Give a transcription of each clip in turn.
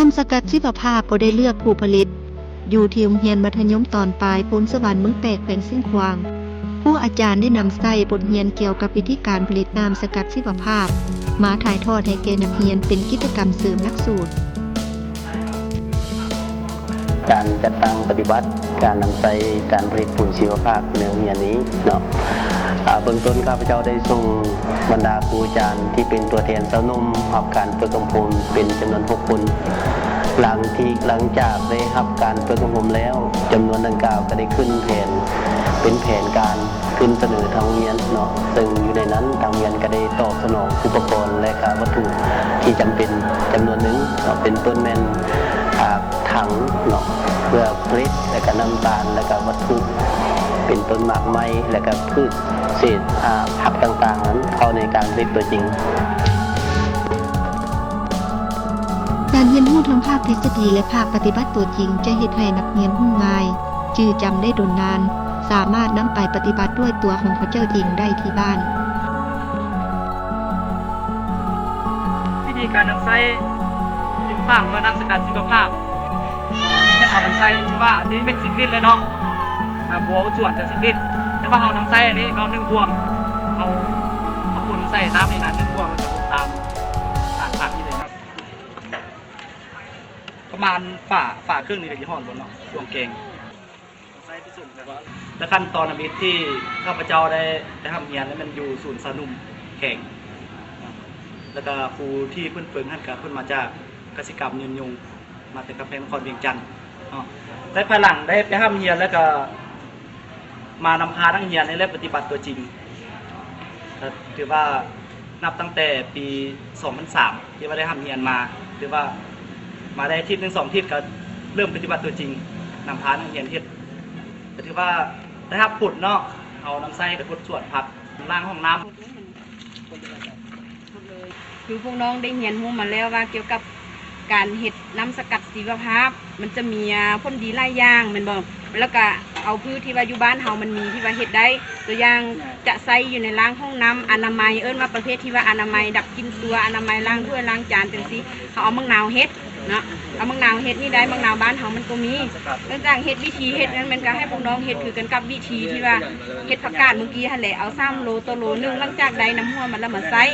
ນ້ຳສະກັດຊີວະພາບບໍ່ໄດ້ເລືອກຜູ້ຜະລິດ. ຢູ່ທີ່ໂຮງຮຽນມັດທະຍົມຕອນປາຍໂພນສະຫວັນ ເມືອງແປກ ແຂວງຊຽງຂວາງ, ຄູອາຈານໄດ້ນຳໃຊ້ບົດຮຽນກ່ຽວກັບວິທີການຜະລິດນ້ຳສະກັດຊີວະພາບ ມາຖ່າຍທອດໃຫ້ແກ່ນັກຮຽນເປັນກິດຈະກຳເສີມຫຼັກສູດ. ການຈັດຕັ້ງປະຕິບັດການນຳໃຊ້ການຜະລິດຝຸ່ນຊີວະພາບໃນໂຮງຮຽນນີ້ເນາະ, ອາ ເບື້ອງຕົ້ນຂ້າພະເຈົ້າໄດ້ສົ່ງບັນດາຄູອາຈານທີ່ເປັນຕົວແທນຊາວໜຸ່ມຮັບການຝຶກອົບຮົມເປັນຈຳນວນຫົກຄົນ. ຫຼັງທີ່ ຫຼັງຈາກໄດ້ຮັບການຝຶກອົບຮົມແລ້ວ, ຈຳນວນດັ່ງກ່າວກໍໄດ້ຂຶ້ນແຜນ ເປັນແຜນການ ຂຶ້ນສະເໜີທາງໂຮງຮຽນເນາະ, ເຊິ່ງຢູ່ໃນນັ້ນທາງໂຮງຮຽນກໍໄດ້ຕອບສະໜອງອຸປະກອນ ແລະ ກະວັດຖຸທີ່ຈຳເປັນຈຳນວນໜຶ່ງເນາະ, ເປັນຕົ້ນແມ່ນ ອາ ຖັງເນາະ ເພື່ອຜະລິດ ແລະ ກະນ້ຳຕານ ແລະ ກະວັດຖຸ ເປັນຕົ້ນໝາກໄມ້ ແລະ ກະພືດເສດ ອາ ຜັກຕ່າງໆນັ້ນ ເຂົ້າໃນການຜະລິດຕົວຈິງ. ການຮຽນຮູ້ທັງພາກທິດສະດີ ແລະ ພາກປະຕິບັດຕົວຈິງ ຈະເຮັດໃຫ້ນັກຮຽນຮູ້ງ່າຍ, ຈື່ຈຳໄດ້ດົນນານ, ສາມາດນຳໄປປະຕິບັດດ້ວຍຕົວຂອງເຂົາເຈົ້າເອງໄດ້ທີ່ບ້ານ. ວິທີການນຳໃຊ້ ທີ່ຟັງວ່ານ້ຳສະກັດຊີວະພາບ ຈະເອົາໄປໃສ່ທີ່ວ່າທີ່ເມັດສີລິນເລີຍເນາະ, ອ່າ ບົວສ່ວນຈາກສີລິນ, ແຕ່ວ່າເຮົານຳໃຊ້ອັນນີ້ເນາະ ໜຶ່ງບ່ວງ, ເຮົາ ເຮົາຄົນໃສ່ນ້ຳໃນນັ້ນ ໜຶ່ງບ່ວງ ແລ້ວກໍຄົນຕາມ ຕາມ ຕາມນີ້ເລີຍເນາະ. ປະມານຝາ ຝາເຄິ່ງນີ້ກໍຊິຮອດບໍ່ເນາະ ຊ່ວງແກງ. ໃສ່ປະສົມກັນ ແລະ ຂັ້ນຕອນທຳອິດທີ່ຂ້າພະເຈົ້າໄດ້ ໄດ້ຮ່ຳຮຽນນັ້ນແມ່ນຢູ່ສູນຊາວໜຸ່ມແຂວງ ແລ້ວກະຄູທີ່ເພິ່ນຝຶກຫັ້ນກະເພິ່ນມາຈາກກະສິກຳຍືນຍົງ ມາແຕ່ກຳແພງນະຄອນວຽງຈັນເນາະ. ແຕ່ພາຍຫຼັງໄດ້ໄປຮ່ຳຮຽນ ແລ້ວກະມານຳພານັກຮຽນໃນແລບປະຕິບັດຕົວຈິງ ກະຖືວ່ານັບຕັ້ງແຕ່ປີສອງພັນສາມ ທີ່ວ່າໄດ້ຮ່ຳຮຽນມາ ຖືວ່າມາໄດ້ອາທິດໜຶ່ງສອງອາທິດ ກະເລີ່ມປະຕິບັດຕົວຈິງ ນຳພານັກຮຽນເຮັດ ກະຖືວ່າໄດ້ຮັບຜົນເນາະ. ເຮົານຳໃຊ້ກະທົດສວນຜັກ ລ້າງຫ້ອງນ້ຳ ຄືພວກນ້ອງໄດ້ຮຽນຮູ້ມາແລ້ວວ່າ ກ່ຽວກັບການເຮັດນ້ຳສະກັດຊີວະພາບ ມັນຈະມີ ອາ ຜົນດີຫຼາຍຢ່າງແມ່ນບໍ່? ແລ້ວກະເອົາພືດທີ່ວ່າຢູ່ບ້ານເຮົາມັນມີທີ່ວ່າເຮັດໄດ້ ຕົວຢ່າງຈະໃຊ້ຢູ່ໃນລ້າງຫ້ອງນ້ຳ ອະນາໄມ ເອີ້ນວ່າປະເພດທີ່ວ່າອະນາໄມ ດັບກິ່ນຕົວ ອະນາໄມ ລ້າງຖ້ວຍລ້າງຈານຈັ່ງຊີ້ ເຮົາເອົາໝາກນາວເຮັດເນາະ, ເອົາໝາກນາວເຮັດນີ້ໄດ້ ໝາກນາວບ້ານເຮົາມັນກໍມີ. ຫຼັງຈາກເຮັດ ວິທີເຮັດນັ້ນ ມັນກໍໃຫ້ພວກນ້ອງເຮັດຄືກັນກັບວິທີທີ່ວ່າເຮັດຜັກກາດມື້ກີ້ຫັ້ນແຫຼະ ເອົາສາມໂລຕໍ່ໂລໜຶ່ງ ຫຼັງຈາກໄດ້ນ້ຳຫົວມັນແລ້ວມາໃຊ້.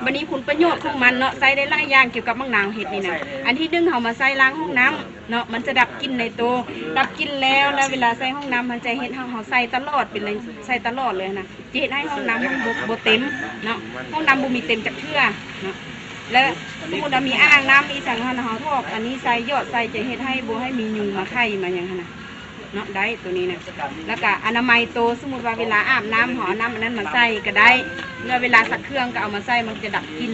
ບັດນີ້ຄຸນປະໂຫຍດຂອງມັນເນາະ ໃຊ້ໄດ້ຫຼາຍຢ່າງກ່ຽວກັບໝາກນາວເຮັດນີ້ນະ. ອັນທີໜຶ່ງ ເຮົາມາໃສ່ລ້າງຫ້ອງນ້ຳເນາະ ມັນຈະດັບກິ່ນໃນໂຕ ດັບກິ່ນແລ້ວ ແລ້ວເວລາໃສ່ຫ້ອງນ້ຳ ມັນຈະເຮັດໃຫ້ເຮົາໃສ່ຕະຫຼອດ ເປັນ ໃສ່ຕະຫຼອດເລີຍນະ ຈະເຮັດໃຫ້ຫ້ອງນ້ຳມັນບໍ່ ບໍ່ເຕັມເນາະ, ຫ້ອງນ້ຳບໍ່ມີເຕັມຈັກເທື່ອເນາະ. ແລ້ວສົມມຸດວ່າມີອ່າງນ້ຳອີ່ຫຍັງຫັ້ນ ເຮົາຖອກອັນນີ້ໃສ່ ຢອດໃສ່ ຈະເຮັດໃຫ້ບໍ່ໃຫ້ມີຍຸງມາໄຂ່ມາຫຍັງຫັ້ນນະ. ເນາະ ໄດ້ໂຕນີ້ນະ. ແລ້ວກະອະນາໄມໂຕ ສົມມຸດວ່າເວລາອາບນ້ຳ ເຮົາເອົານ້ຳອັນນັ້ນມາໃສ່ກະໄດ້ ຫຼືວ່າເວລາຊັກເຄື່ອງກະເອົາມາໃສ່ ມັນຈະດັບກິ່ນ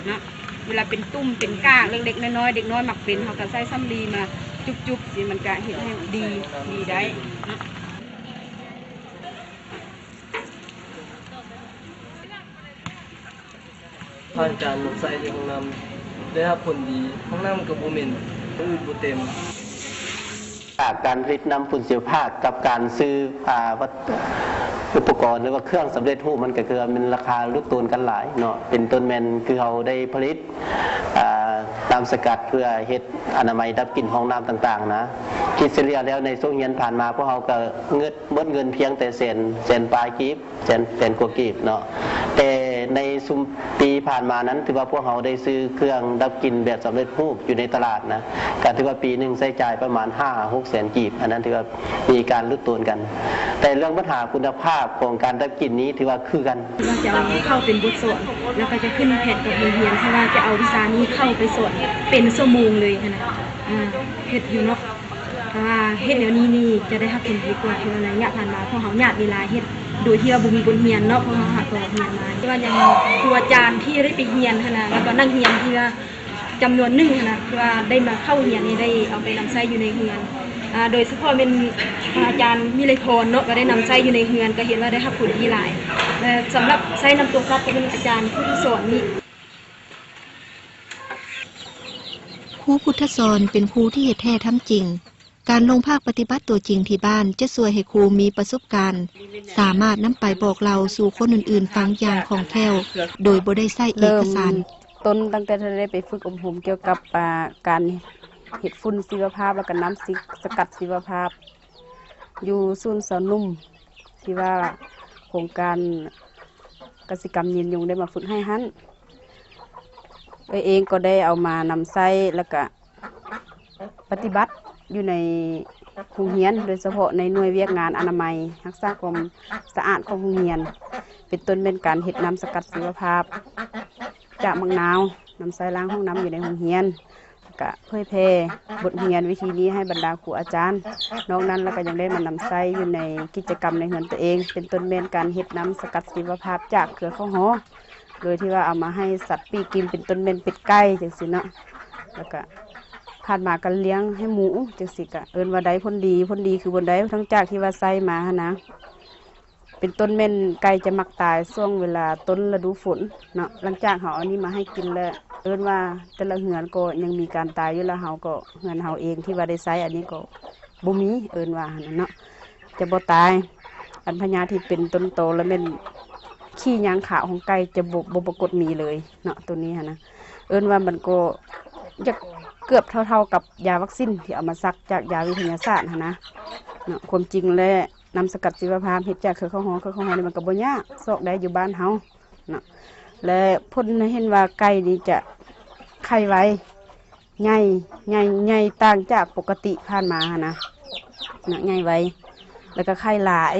ເນາະ. ເວລາເປັນຕຸ່ມເປັນກາກເລັກໆນ້ອຍໆ ເດັກນ້ອຍມັກເປັນ ເຮົາກະໃຊ້ສຳລີມາຈຸບໆ ຊີ້ ມັນກະເຮັດໃຫ້ດີ ດີໄດ້ເນາະ. ຜ່ານການນຳໃຊ້ຢູ່ຫ້ອງນ້ຳ ໄດ້ຮັບຜົນດີ ຫ້ອງນ້ຳກໍບໍ່ເໝັນ ບໍ່ອຶດບໍ່ເຕັມ. ການຜະລິດນ້ຳຝຸ່ນຊີວະພາບກັບການຊື້ ອາ ວັດ ອຸປະກອນ ຫຼືວ່າເຄື່ອງສຳເລັດຮູບ ມັນກໍຄືວ່າແມ່ນລາຄາລຸກໂຕນກັນຫຼາຍເນາະ, ເປັນຕົ້ນແມ່ນຄືເຮົາໄດ້ຜະລິດ ອາ ນ້ຳສະກັດເພື່ອເຮັດອະນາໄມດັບກິ່ນຫ້ອງນ້ຳຕ່າງໆນະ. ຄິດສະເລ່ຍແລ້ວໃນຊ່ວງຮຽນຜ່ານມາ ພວກເຮົາກໍເງິດ ໝົດເງິນພຽງແຕ່ແສນ ແສນປາຍກີບ ແສນ ແສນກວ່າກີບເນາະ. ແຕ່ໃນຊຸມປີຜ່ານມານັ້ນ ຖືວ່າພວກເຮົາໄດ້ຊື້ເຄື່ອງດັບກິ່ນແບບສຳເລັດຮູບຢູ່ໃນຕະຫຼາດນະ ກໍຖືວ່າປີໜຶ່ງໃຊ້ຈ່າຍປະມານຫ້າຫົກແສນກີບ, ອັນນັ້ນຖືວ່າມີການຫຼຸດໂຕນກັນ. ແຕ່ເລື່ອງບັນຫາຄຸນນະພາບຂອງການດັບກິ່ນນີ້ຖືວ່າຄືກັນ. ວ່າຈະເອົາເຂົ້າເປັນບົດສອນ ແລ້ວກໍຈະຂຶ້ນແຜນການຮຽນ ເພາະວ່າຈະເອົາວິຊານີ້ເຂົ້າໄປສອນເປັນຊົ່ວໂມງເລີຍຫັ້ນນະ. ເຮັດຢູ່ເນາະ. ຖ້າວ່າເຮັດແນວນີ້ນີ້ຈະໄດ້ຮັບຜົນດີກວ່າ ເພາະວ່າໄລຍະຜ່ານມາພວກເຮົາຍາດເວລາເຮັດ ໂດຍທີ່ວ່າບໍ່ມີບົດຮຽນເນາະ, ພວກເຮົາຫາກະຮຽນມາ. ແຕ່ວ່າຍັງ ຄູອາຈານທີ່ໄດ້ໄປຮຽນຫັ້ນນະ ແລ້ວກໍນັກຮຽນທີ່ວ່າຈຳນວນໜຶ່ງຫັ້ນນະ ທີ່ວ່າໄດ້ມາເຂົ້າຮຽນນີ້ ໄດ້ເອົາໄປນຳໃຊ້ຢູ່ໃນເຮືອນ. ອາ ໂດຍສະເພາະແມ່ນພະອາຈານວິໄລພອນເນາະ ກໍໄດ້ນຳໃຊ້ຢູ່ໃນເຮືອນ ກໍເຫັນວ່າໄດ້ຮັບຜົນດີຫຼາຍ. ແລະ ສຳລັບໃຊ້ນ້ຳຕົວຊັບ ກໍແມ່ນອາຈານຜູ້ທີ່ສອນນີ້. ຄູພຸດທະສອນເປັນຄູທີ່ເຮັດແທ້ທຳຈິງ. ການລົງພາກປະຕິບັດຕົວຈິງທີ່ບ້ານ ຈະຊ່ວຍໃຫ້ຄູມີປະສົບການ ສາມາດນຳໄປບອກເລົ່າສູ່ຄົນອື່ນໆຟັງຢ່າງຄ່ອງແຄ້ວ ໂດຍບໍ່ໄດ້ໃຊ້ເອກະສານ. ເລີ່ມຕົ້ນຕັ້ງແຕ່ໄດ້ໄປຝຶກອົບຮົມກ່ຽວກັບ ອາ ການ ເຮັດຝຸ່ນຊີວະພາບ ແລ້ວກໍນ້ຳຊິ ສະກັດຊີວະພາບ ຢູ່ສູນສອນໜຸ່ມ ທີ່ວ່າໂຄງການກະສິກຳຍືນຍົງໄດ້ມາຝຶກໃຫ້ຫັ້ນ. ເອື້ອຍເອງກໍໄດ້ເອົາມານຳໃຊ້ ແລ້ວກະປະຕິບັດຢູ່ໃນໂຮງຮຽນ ໂດຍສະເພາະໃນໜ່ວຍວຽກງານອະນາໄມ ຮັກສາຄວາມສະອາດຂອງໂຮງຮຽນ ເປັນຕົ້ນແມ່ນການເຮັດນ້ຳສະກັດຊີວະພາບຈາກໝາກນາວ ນຳໃຊ້ລ້າງຫ້ອງນ້ຳຢູ່ໃນໂຮງຮຽນ. ກະເຜີຍແຜ່ບົດຮຽນວິທີນີ້ໃຫ້ບັນດາຄູອາຈານ. ນອກນັ້ນລະກະຍັງໄດ້ມານຳໃຊ້ຢູ່ໃນກິດຈະກຳໃນເຮືອນຕົວເອງ ເປັນຕົ້ນແມ່ນການເຮັດນ້ຳສະກັດຊີວະພາບຈາກເຄືອເຂົ້າຫໍ່ ໂດຍທີ່ວ່າເອົາມາໃຫ້ສັດປີກກິນ ເປັນຕົ້ນແມ່ນເປັດໄກ່ຈັ່ງຊີ້ເນາະ. ລະກະຜ່ານມາກະລ້ຽງໃຫ້ໝູຈັ່ງຊີ້ ກະເອີ້ນວ່າໄດ້ຜົນດີ. ຜົນດີຄືບ່ອນໃດ? ຫຼັງຈາກທີ່ວ່າໃຊ້ມາຫັ້ນນະ ເປັນຕົ້ນແມ່ນໄກ່ຈະມັກຕາຍຊ່ວງເວລາຕົ້ນລະດູຝົນເນາະ. ຫຼັງຈາກເຮົາເອົານີ້ມາໃຫ້ກິນແລ້ວ ເອີ້ນວ່າແຕ່ລະເຮືອນກໍຍັງມີການຕາຍຢູ່ ລະເຮົາກໍ ເຮືອນເຮົາເອງທີ່ວ່າໄດ້ໃຊ້ອັນນີ້ກໍບໍ່ມີ ເອີ້ນວ່າຫັ້ນນະເນາະ ຈະບໍ່ຕາຍ. ອັນພະຍາດທີ່ເປັນຕົ້ນຕໍ ລະແມ່ນຂີ້ຍ່າງຂາວຂອງໄກ່ຈະບໍ່ ບໍ່ປາກົດມີເລີຍເນາະ ໂຕນີ້ຫັ້ນນະ. ເອີ້ນວ່າມັນກໍຢາກເກືອບເທົ່າໆກັບຢາວັກຊິນທີ່ເອົາມາສັກຈາກຢາວິທະຍາສາດຫັ້ນນະເນາະ. ຄວາມຈິງແລ້ວ ນ້ຳສະກັດຊີວະພາບເຮັດຈາກເຄືອເຂົ້າຫໍ່ ເຄືອເຂົ້າຫໍ່ນີ້ມັນກໍບໍ່ຍາກ ຊອກໄດ້ຢູ່ບ້ານເຮົາເນາະ. ແລະ ຜົນໃຫ້ເຫັນວ່າໄກ່ນີ້ຈະໄຂ່ໄວ ໃຫຍ່ ໃຫຍ່ ໃຫຍ່ຕ່າງຈາກປົກກະຕິຜ່ານມາຫັ້ນນະເນາະ ໃຫຍ່ໄວ ແລ້ວກໍໄຂ່ຫຼາຍ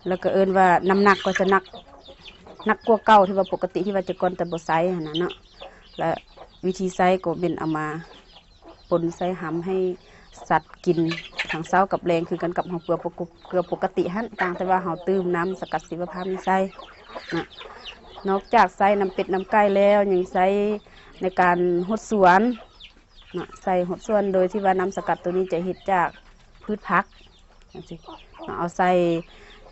ແລ້ວກໍເອີ້ນວ່ານ້ຳໜັກກໍຈະໜັກ ໜັກກວ່າເກົ່າທີ່ວ່າປົກກະຕິທີ່ວ່າແຕ່ກ່ອນແຕ່ບໍ່ໃຊ້ຫັ້ນນະເນາະ. ແລະ ວິທີໃຊ້ກໍແມ່ນເອົາມາ ປົນໃສ່ຮຳໃຫ້ສັດກິນທັງເຊົ້າກັບແລງ ຄືກັນກັບເຮົາເກືອປົກ ເກືອປົກກະຕິຫັ້ນ ຕ່າງແຕ່ວ່າເຮົາຕື່ມນ້ຳສະກັດຊີວະພາບນີ້ໃສ່ນະ. ນອກຈາກໃຊ້ນ້ຳເປັດນ້ຳໄກ່ແລ້ວ ຍັງໃຊ້ໃນການຫົດສວນນະ ໃສ່ຫົດສວນ ໂດຍທີ່ວ່ານ້ຳສະກັດໂຕນີ້ຈະເຮັດຈາກພືດຜັກ ຈັ່ງຊີ້ ເຮົາເອົາໃສ່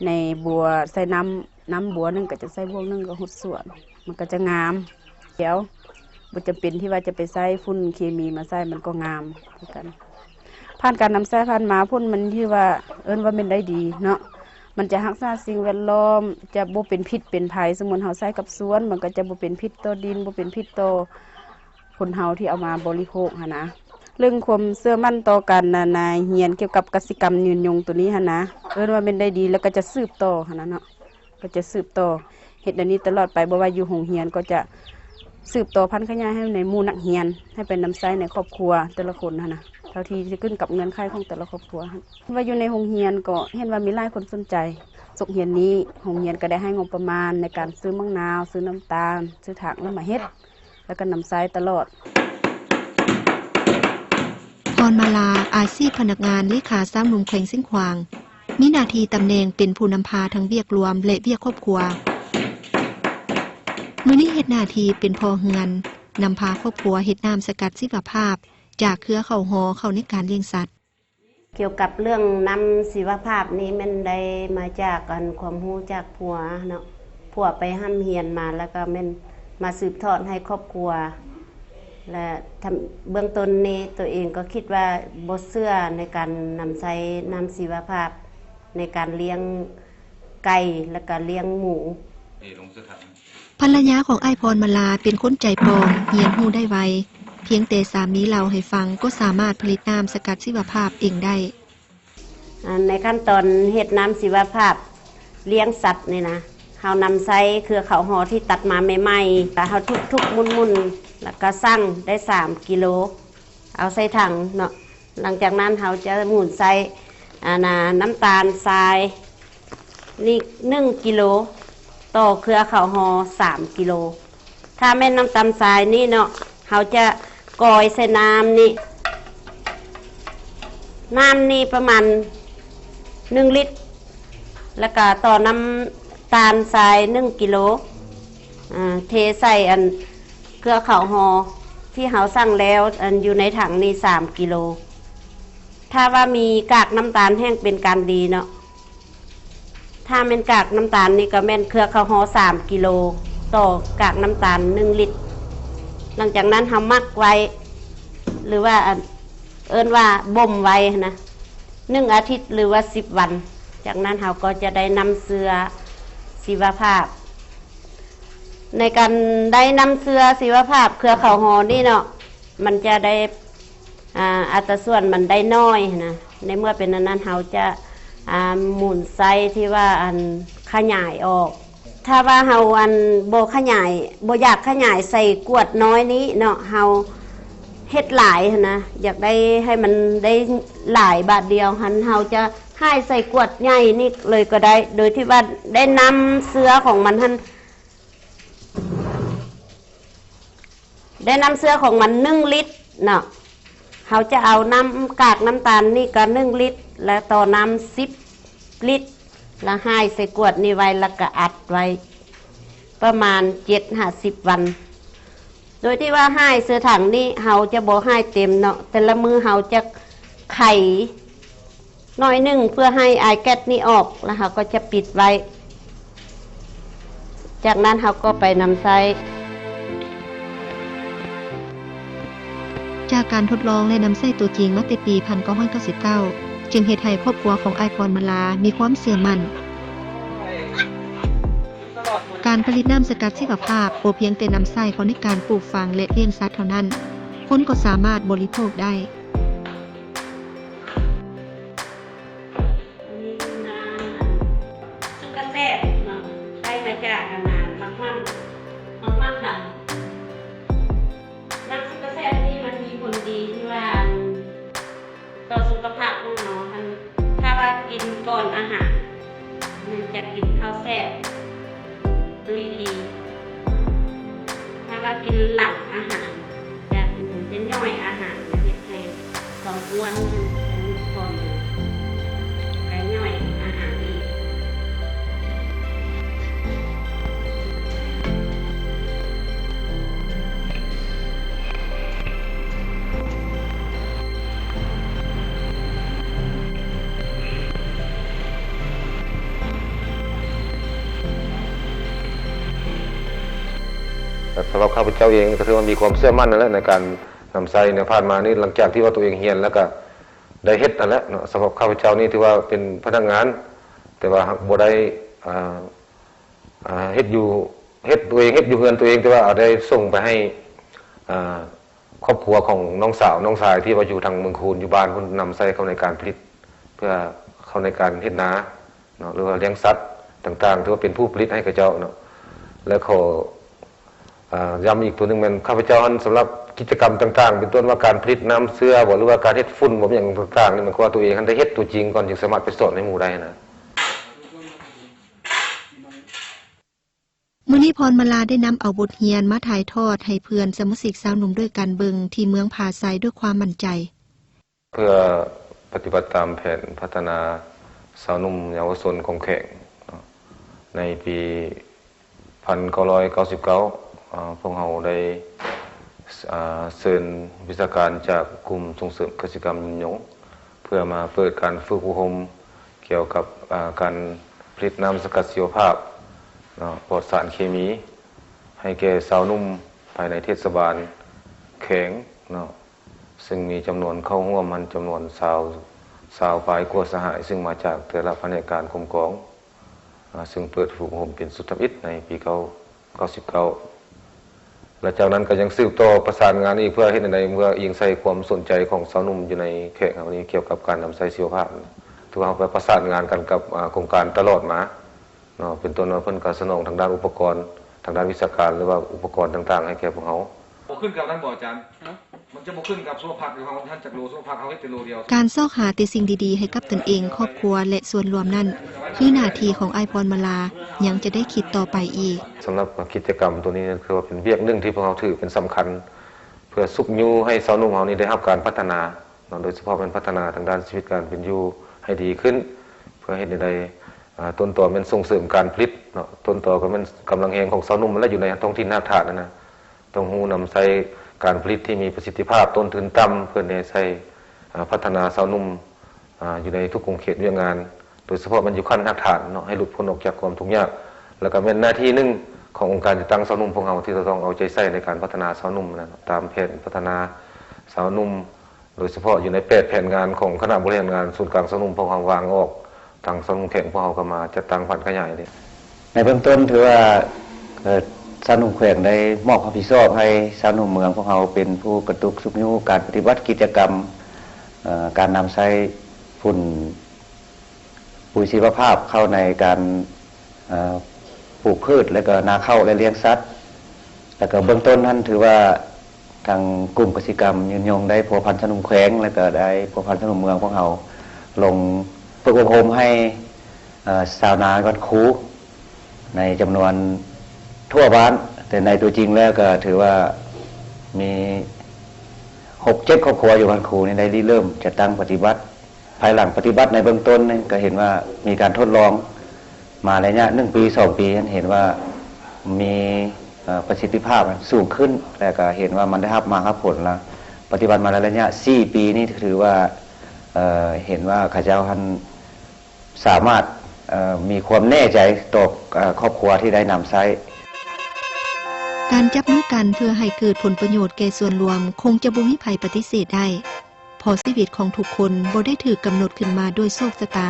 ໃນບົວ ໃສ່ນ້ຳ ນ້ຳບົວໜຶ່ງກໍຈະໃສ່ບ່ວງໜຶ່ງກໍຫົດສວນ ມັນກໍຈະງາມ ແລ້ວບໍ່ຈຳເປັນທີ່ວ່າຈະໄປໃຊ້ຝຸ່ນເຄມີມາໃສ່ ມັນກໍງາມຄືກັນ. ຜ່ານການນຳໃຊ້ຜ່ານມາ ຜົນມັນຖືວ່າ ເອີ້ນວ່າແມ່ນໄດ້ດີເນາະ ມັນຈະຮັກສາສິ່ງແວດລ້ອມ ຈະບໍ່ເປັນພິດເປັນໄພ. ສົມມຸດເຮົາໃຊ້ກັບສວນ ມັນກໍຈະບໍ່ເປັນພິດຕໍ່ດິນ ບໍ່ເປັນພິດຕໍ່ ຄົນເຮົາທີ່ເອົາມາບໍລິໂພກຫັ້ນນະ. ເລື່ອງຄວາມເຊື່ອໝັ້ນຕໍ່ການນະນາຮຽນກ່ຽວກັບກະສິກຳຍືນຍົງໂຕນີ້ຫັ້ນນະ ເອີ້ນວ່າແມ່ນໄດ້ດີ ແລ້ວກໍຈະສືບຕໍ່ຫັ້ນນະເນາະ ກໍຈະສືບຕໍ່ເຮັດແນວນີ້ຕະຫຼອດໄປ. ບໍ່ວ່າຢູ່ໂຮງຮຽນກໍຈະສືບຕໍ່ຜັນຂະຫຍາຍໃຫ້ໃນໝູ່ນັກຮຽນ ໃຫ້ໄປນຳໃຊ້ໃນຄອບຄົວແຕ່ລະຄົນຫັ້ນນະ ເທົ່າທີ່ຈະຂຶ້ນກັບເງື່ອນໄຂຂອງແຕ່ລະຄອບຄົວ. ວ່າຢູ່ໃນໂຮງຮຽນກໍເຫັນວ່າມີຫຼາຍຄົນສົນໃຈສົກຮຽນນີ້ ໂຮງຮຽນກໍໄດ້ໃຫ້ງົບປະມານໃນການຊື້ໝາກນາວ ຊື້ນ້ຳຕານ ຊື້ຖັກ ແລ້ວມາເຮັດ ແລ້ວກໍນຳໃຊ້ຕະຫຼອດ. ພອນມາລາ ອາຊີບພະນັກງານເລຂາຊາວໜຸ່ມແຂວງຊຽງຂວາງ ມີໜ້າທີ່ຕຳແໜ່ງເປັນຜູ້ນຳພາທັງວຽກລວມ ແລະ ວຽກຄອບຄົວ. ມື້ນີ້ເຮັດໜ້າທີ່ເປັນພໍ່ເຮືອນ ນຳພາຄອບຄົວເຮັດນ້ຳສະກັດຊີວະພາບ ຈາກເຄືອເຂົ້າຫໍ່ເຂົ້າໃນການລ້ຽງສັດ. ກ່ຽວກັບເລື່ອງນ້ຳຊີວະພາບນີ້ແມ່ນໄດ້ມາຈາກ ອັນ ຄວາມຮູ້ຈາກຜົວເນາະ ຜົວໄປຮ່ຳຮຽນມາ ແລ້ວກໍແມ່ນມາສືບທອດໃຫ້ຄອບຄົວ ແລະ ທຳ ເບື້ອງຕົ້ນນີ້ຕົວເອງກໍຄິດວ່າບໍ່ເຊື່ອໃນການນຳໃຊ້ນ້ຳຊີວະພາບໃນການລ້ຽງໄກ່ ແລ້ວກໍລ້ຽງໝູ. ພັນລະຍາຂອງອ້າຍພອນມາລາເປັນຄົນໃຈປ່ອນ, ຮຽນຮູ້ໄດ້ໄວ, ພຽງແຕ່ສາມີເລົ່າໃຫ້ຟັງກໍສາມາດຜະລິດນ້ຳສະກັດຊີວະພາບເອງໄດ້. ອັນ ໃນຂັ້ນຕອນເຮັດນ້ຳຊີວະພາບລ້ຽງສັດນີ້ນະ, ເຮົານຳໃຊ້ເຄືອເຂົ້າຫໍ່ທີ່ຕັດມາໃໝ່ໆ, ແລ້ວເຮົາທຸບໆໝຸ່ນໆ ແລ້ວກໍຊັ່ງໄດ້ສາມກິໂລ, ເອົາໃສ່ຖັງເນາະ. ຫຼັງຈາກນັ້ນເຮົາຈະໝູນໃສ່ ອັນນ່າ ນ້ຳຕານຊາຍນີ້ໜຶ່ງກິໂລ ຕໍ່ເຄືອເຂົ້າຫໍ່ສາມກິໂລ. ຖ້າແມ່ນນ້ຳຕານຊາຍນີ້ເນາະ ເຮົາຈະກອຍໃສ່ນ້ຳນີ້ ນ້ຳນີ້ປະມານໜຶ່ງລິດ ແລ້ວກະຕໍ່ນ້ຳຕານຊາຍໜຶ່ງກິໂລ ອາ ເທໃສ່ອັນເຄືອເຂົ້າຫໍ່ທີ່ເຮົາຊັ່ງແລ້ວ ອັນຢູ່ໃນຖັງນີ້ສາມກິໂລ. ຖ້າວ່າມີກາກນ້ຳຕານແຮ່ງເປັນການດີເນາະ. ຖ້າແມ່ນກາກນ້ຳຕານນີ້ກໍແມ່ນເຄືອເຂົ້າຫໍ່ສາມກິໂລຕໍ່ກາກນ້ຳຕານໜຶ່ງລິດ. ຫຼັງຈາກນັ້ນເຮົາໝັກໄວ້ ຫຼືວ່າ ອັນ ເອີ້ນວ່າບົ່ມໄວ້ຫັ້ນນະ ໜຶ່ງອາທິດ ຫຼືວ່າສິບວັນ. ຈາກນັ້ນເຮົາກໍຈະໄດ້ນ້ຳເຊື້ອຊີວະພາບ. ໃນການໄດ້ນ້ຳເຊື້ອຊີວະພາບເຄືອເຂົ້າຫໍ່ນີ້ເນາະ ມັນຈະໄດ້ ອ່າ ອັດຕາສ່ວນມັນໄດ້ນ້ອຍຫັ້ນນະ. ໃນເມື່ອເປັນອັນນັ້ນ ເຮົາຈະ ອ່າ ໝູນໄຊທີ່ວ່າ ອັນ ຂະຫຍາຍອອກ. ຖ້າວ່າເຮົາ ອັນ ບໍ່ຂະຫຍາຍ ບໍ່ຢາກຂະຫຍາຍໃສ່ກວດນ້ອຍນີ້ເນາະ, ເຮົາເຮັດຫຼາຍຫັ້ນນະ, ຢາກໄດ້ໃຫ້ມັນໄດ້ຫຼາຍບາດດຽວຫັ້ນ ເຮົາຈະຫາຍໃສ່ກວດໃຫຍ່ນີ້ເລີຍກໍໄດ້, ໂດຍທີ່ວ່າໄດ້ນ້ຳເຊື້ອຂອງມັນຫັ້ນ ໄດ້ນ້ຳເຊື້ອຂອງມັນໜຶ່ງລິດເນາະ, ເຮົາຈະເອົານ້ຳ ກາກນ້ຳຕານນີ້ກໍໜຶ່ງລິດ ແລະ ຕໍ່ນ້ຳສິບລິດ ແລ້ວຫາຍໃສ່ກວດນີ້ໄວ້ ແລ້ວກໍອັດໄວ້ປະມານເຈັດຫາສິບວັນ. ໂດຍທີ່ວ່າຫາຍເຊື້ອຖັງນີ້ ເຮົາຈະບໍ່ຫາຍເຕັມເນາະ, ແຕ່ລະມື້ເຮົາຈະໄຂ ໜ້ອຍໜຶ່ງ ເພື່ອໃຫ້ອາຍແກັສນີ້ອອກ, ແລ້ວເຮົາກໍຈະປິດໄວ້. ຈາກນັ້ນເຮົາກໍໄປນຳໃຊ້. ຈາກການທົດລອງ ແລະ ນຳໃຊ້ຕົວຈິງມາແຕ່ປີພັນເກົ້າຮ້ອຍເກົ້າສິບເກົ້າ ຈຶ່ງເຮັດໃຫ້ຄອບຄົວຂອງອ້າຍພອນມາລາມີຄວາມເຊື່ອໝັ້ນ. ການຜະລິດນ້ຳສະກັດຊີວະພາບບໍ່ພຽງແຕ່ນຳໃຊ້ເຂົ້າໃນການປູກຝັງ ແລະ ລ້ຽງສັດເທົ່ານັ້ນ, ຄົນກໍສາມາດບໍລິໂພກໄດ້. ອັນນີ້ຄືນ້ຳ ອັນ ຊຸກກະແຊບເນາະ, ໄດ້ມາຈາກ ອັນ ນ້ຳມັນ ໝາກມັນດຳ. ນ້ຳຊຸກກະແຊບນີ້ມັນມີຜົນດີທີ່ວ່າ ອັນ ຕໍ່ສຸຂະພາບຂອງເຮົາຫັ້ນ, ຖ້າວ່າກິນກ່ອນອາຫານ ມັນຈະກິນເຂົ້າແຊບ ລຸຍດີ. ຖ້າວ່າກິນຫຼັງອາຫານ ຈະ ຈະຍ່ອຍອາຫານ ຈະເຮັດໃຫ້ທ້ອງອ້ວນ ຈະມີຄວາມ ກະຍ່ອຍອາຫານອີກ. ແລະ ສຳລັບຂ້າພະເຈົ້າເອງກໍຖືວ່າມີຄວາມເຊື່ອໝັ້ນນັ້ນແຫຼະ ໃນການນຳໃຊ້ໃນຜ່ານມານີ້ ຫຼັງຈາກທີ່ວ່າຕົວເອງຮຽນແລ້ວກໍໄດ້ເຮັດຫັ້ນແຫຼະເນາະ. ສຳລັບຂ້າພະເຈົ້ານີ້ຖືວ່າເປັນພະນັກງານ ແຕ່ວ່າບໍ່ໄດ້ ອ່າ ອ່າ ເຮັດຢູ່ ເຮັດ ຕົວເອງເຮັດຢູ່ເຮືອນຕົວເອງ ແຕ່ວ່າເອົາໄດ້ສົ່ງໄປໃຫ້ ອ່າ ຄອບຄົວຂອງນ້ອງສາວນ້ອງຊາຍທີ່ວ່າຢູ່ທາງເມືອງຄູນ ຢູ່ບ້ານພຸ້ນ ນຳໃຊ້ເຂົ້າໃນການຜະລິດ ເພື່ອເຂົ້າໃນການເຮັດນາເນາະ ຫຼືວ່າລ້ຽງສັດຕ່າງໆ ຖືວ່າເປັນຜູ້ຜະລິດໃຫ້ເຂົາເຈົ້າເນາະ. ແລະ ຂໍ ອ່າ ຢ້ຳອີກຕົວໜຶ່ງແມ່ນ ຂ້າພະເຈົ້າຫັ້ນ ສຳລັບກິດຈະກຳຕ່າງໆ ເປັນຕົ້ນວ່າການຜະລິດນ້ຳເຊື້ອບໍ ຫຼືວ່າການເຮັດຝຸ່ນບໍ ຫຍັງຕ່າງໆນີ້ ໝາຍຄວາມວ່າຕົວເອງຫັ້ນໄດ້ເຮັດຕົວຈິງກ່ອນ ຈຶ່ງສາມາດໄປສອນໃຫ້ໝູ່ໄດ້ນະ. ມື້ນີ້ ພອນມາລາໄດ້ນຳເອົາບົດຮຽນມາຖ່າຍທອດໃຫ້ເພື່ອນສະມາຊິກຊາວໜຸ່ມດ້ວຍກັນເບິ່ງທີ່ເມືອງຜາໄຊດ້ວຍຄວາມໝັ້ນໃຈ. ເພື່ອປະຕິບັດຕາມແຜນພັດທະນາຊາວໜຸ່ມເຍົາວະຊົນຂອງແຂວງເນາະ ໃນປີພັນເກົ້າຮ້ອຍເກົ້າສິບເກົ້າ ອາ ພວກເຮົາໄດ້ ອາ ເຊີນວິຊາການຈາກກຸ່ມສົ່ງເສີມກະສິກຳຍືນຍົງ ເພື່ອມາເປີດການຝຶກອົບຮົມກ່ຽວກັບ ອາ ການຜະລິດນ້ຳສະກັດຊີວະພາບເນາະ ປອດສານເຄມີ ໃຫ້ແກ່ຊາວໜຸ່ມພາຍໃນເທດສະບານແຂວງເນາະ ຊຶ່ງມີຈຳນວນເຂົ້າຮ່ວມຫັ້ນຈຳນວນຊາວ ຊາວປາຍກວ່າສະຫາຍ ຊຶ່ງມາຈາກແຕ່ລະພະແນກການກົມກອງ ອາ ຊຶ່ງເປີດຝຶກອົບຮົມເປັນຊຸດທຳອິດໃນປີເກົ້າ ເກົ້າສິບເກົ້າ ແລະ ຈາກນັ້ນກໍຍັງສືບຕໍ່ປະສານງານອີກ ເພື່ອເຮັດແນວໃດ ເພື່ອອີງໃສ່ຄວາມສົນໃຈຂອງຊາວໜຸ່ມຢູ່ໃນແຂວງເຮົານີ້ ກ່ຽວກັບການນຳໃຊ້ຊີວະພາບ. ຖືວ່າເຮົາໄປປະສານງານກັນກັບ ອາ ໂຄງການຕະຫຼອດມາເນາະ ເປັນຕົ້ນວ່າເພິ່ນກໍສະໜອງທາງດ້ານອຸປະກອນ ທາງດ້ານວິຊາການ ຫຼືວ່າອຸປະກອນຕ່າງໆ ໃຫ້ແກ່ພວກເຮົາ. ບໍ່ຂຶ້ນກັບນັ້ນບໍ່ອາຈານ? ມັນຈະບໍ່ຂຶ້ນກັບສຸຂະພາບຂອງເຮົາ ມັນຈະໂລສຸຂະພາບເຮົາເຮັດແຕ່ໂລດຽວ. ການຊອກຫາແຕ່ສິ່ງດີໆໃຫ້ກັບຕົນເອງ, ຄອບຄົວ ແລະ ສ່ວນລວມນັ້ນ ຄືໜ້າທີ່ຂອງອ້າຍພອນມາລາ ຍັງຈະໄດ້ຄິດຕໍ່ໄປອີກ. ສຳລັບກິດຈະກຳຕົວນີ້ ຖືວ່າເປັນວຽກໜຶ່ງທີ່ພວກເຮົາຖືເປັນສຳຄັນ ເພື່ອຊຸກຍູ້ໃຫ້ຊາວໜຸ່ມເຮົານີ້ໄດ້ຮັບການພັດທະນາເນາະ, ໂດຍສະເພາະແມ່ນພັດທະນາທາງດ້ານຊີວິດການເປັນຢູ່ໃຫ້ດີຂຶ້ນ ເພື່ອເຮັດແນວໃດ ອາ ຕົ້ນຕໍແມ່ນສົ່ງເສີມການຜະລິດເນາະ, ຕົ້ນຕໍກໍແມ່ນກຳລັງແຮງຂອງຊາວໜຸ່ມຫັ້ນແຫຼະ ຢູ່ໃນທ້ອງຖິ່ນຮາກຖານຫັ້ນນະ. ຕ້ອງຮູ້ນຳໃຊ້ການຜະລິດທີ່ມີປະສິດທິພາບ, ຕົ້ນທຶນຕ່ຳ ເພື່ອແນໃສ່ ອາ ພັດທະນາຊາວໜຸ່ມ ອາ ຢູ່ໃນທຸກຂົງເຂດວຽກງານ, ໂດຍສະເພາະແມ່ນຢູ່ຂັ້ນຮາກຖານເນາະ, ໃຫ້ຫຼຸດພົ້ນອອກຈາກຄວາມທຸກຍາກ. ແລ້ວກໍແມ່ນໜ້າທີ່ໜຶ່ງຂອງອົງການຈັດຕັ້ງຊາວໜຸ່ມພວກເຮົາ ທີ່ຈະຕ້ອງເອົາໃຈໃສ່ໃນການພັດທະນາຊາວໜຸ່ມນັ້ນ, ຕາມແຜນພັດທະນາຊາວໜຸ່ມ ໂດຍສະເພາະຢູ່ໃນແປດແຜນງານຂອງຄະນະບໍລິຫານງານສູນກາງຊາວໜຸ່ມພວກເຮົາວາງອອກ, ທາງຊາວໜຸ່ມແຂວງພວກເຮົາກໍມາຈັດຕັ້ງຜັນຂະຫຍາຍເດ້. ໃນເບື້ອງຕົ້ນຖືວ່າ ເອີ ຊ ຊາວໜຸ່ມແຂວງໄດ້ມອບຄວາມຮັບຜິດຊອບໃຫ້ຊາວໜຸ່ມເມືອງພວກເຮົາເປັນຜູ້ກະຕຸກຊຸກຍູ້ການປະຕິບັດກິດຈະກຳ ເອີ ການນຳໃຊ້ຝຸ່ນປຸຍຊີວະພາບເຂົ້າໃນການ ເອີ ປູກພືດ ແລະກໍນາເຂົ້າ ແລະລ້ຽງສັດ. ແລະກໍເບື້ອງຕົ້ນນັ້ນຖືວ່າ ທາງກຸ່ມກະສິກຳຍືນຍົງໄດ້ພົວພັນຊາວໜຸ່ມແຂວງ ແລະກໍໄດ້ພົວພັນຊາວໜຸ່ມເມືອງພວກເຮົາ ລົງຝຶກອົບຮົມໃຫ້ ເອີ ຊາວນາບ້ານຄູ ໃນຈຳນວນທົ່ວບ້ານ, ແຕ່ໃນຕົວຈິງແລ້ວກໍຖືວ່າມີຫົກເຈັດຄອບຄົວຢູ່ບ້ານຄູນີ້ໄດ້ລິເລີ່ມຈັດຕັ້ງປະຕິບັດ. ພາຍຫຼັງປະຕິບັດໃນເບື້ອງຕົ້ນນີ້ ກໍເຫັນວ່າມີການທົດລອງມາໄລຍະໜຶ່ງປີ ສອງປີ ເຫັນວ່າມີ ເອີ ປະສິດທິພາບສູງຂຶ້ນ ແລະກໍເຫັນວ່າມັນໄດ້ຮັບໝາກຮັບຜົນລະ ປະຕິບັດມາໄລຍະສີ່ປີນີ້ ຖືວ່າ ເອີ ເຫັນວ່າເຂົາເຈົ້າຫັ້ນ ສາມາດ ເອີ ມີຄວາມແນ່ໃຈຕໍ່ ເອີ ຄອບຄົວທີ່ໄດ້ນຳໃຊ້. ການຈັບມືກັນເພື່ອໃຫ້ເກີດຜົນປະໂຫຍດແກ່ສ່ວນລວມ ຄົງຈະບໍ່ມີໃຜປະຕິເສດໄດ້ ເພາະຊີວິດຂອງທຸກຄົນບໍ່ໄດ້ຖືກກຳນົດຂຶ້ນມາດ້ວຍໂຊກຊະຕາ,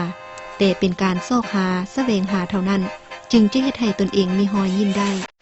ແຕ່ເປັນການຊອກຫາ, ສະແຫວງຫາເທົ່ານັ້ນ ຈຶ່ງຈະເຮັດໃຫ້ຕົນເອງມີຮອຍຍິ້ມໄດ້.